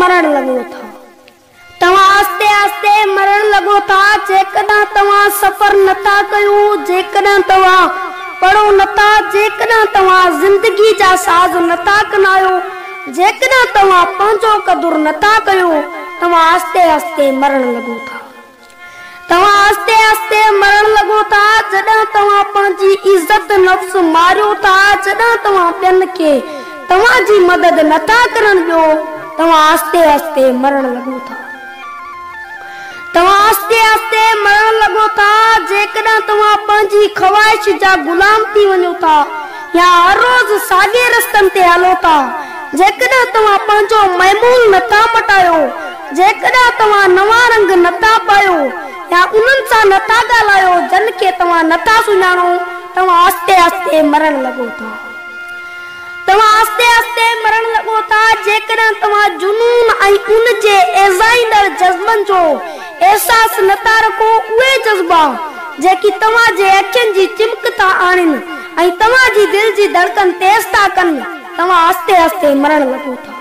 مرڻ لڳو ٿا. توهان آهستي آهستي مرڻ لڳو ٿا. جيڪڏهن توهان سفر نٿا ڪيو، جيڪڏهن توهان پڙهو نٿا، جيڪڏهن توهان زندگي جا ساز نٿا ڪنايو، جيڪڏهن توهان پنهنجو قدر نٿا ڪيو، توهان آهستي آهستي مرڻ لڳو ٿا. توهان آهستي آهستي مرڻ لڳو ٿا. جڏهن توهان پنهنجي عزت نفس ماريو ٿا، جڏهن توهان ٻين کي توهان جي مدد نٿا ڪرڻ ڏيو، توهان آهستي آهستي مرڻ لڳو ٿا. توهان آهستي آهستي مرڻ لڳو ٿا. جيڪڏهن توهان پنهنجي خواهش جا غلام ٿي وڃو ٿا يا هر روز ساڳئي رستن تي هلو ٿا، جيڪڏهن توهان پنهنجو معمول نٿا مٽايو، جيڪڏهن توهان نوان رنگ نٿا پايو يا انهن سان نٿا ڳالهايو جن کي توهان نٿا سڃاڻو، توهان آهستي آهستي مرڻ لڳو ٿا. توهان آهستي آهستي مرڻ لڳو ٿا. جيڪڏهن توهان جنون ۽ ان جي ايذائيندڙ جذبن جو احساس نٿا رکو، اهي جذبا جيڪي توهان جي اکين جي چمڪ ٿا آڻين ۽ توهان جي دل جي ڌڙڪن تيز ٿا ڪن، توهان آهستي آهستي مرڻ لڳو ٿا.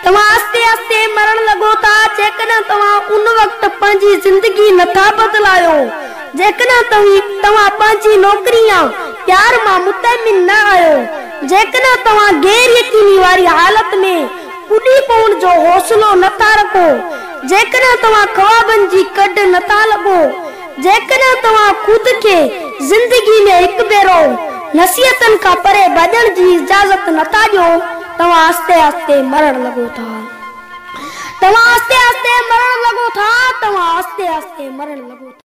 توهان آهستي آهستي مرڻ لڳو ٿا. جيڪڏهن توهان ان وقت پنهنجي زندگي نٿا بدلايو، جيڪڏهن توهان پنهنجي نوڪري يا پيار مان مطمئن نه آهيو، جيڪڏهن توهان غير يقيني واري حالت ۾ ڪڏي پوڻ جو حوصلو نٿا رکو، جيڪڏهن توهان خوابن جي ڪڍ نٿا لڳو، جيڪڏهن توهان خود کي زندگي ۾ هڪ ڀيرو نصيحتن کان پري ڀڄڻ جي اجازت نٿا ڏيو، توهان آهستي آهستي مرڻ لڳو ٿا. توهان آهستي آهستي مرڻ لڳو ٿا. توهان آهستي آهستي مرڻ لڳو ٿا.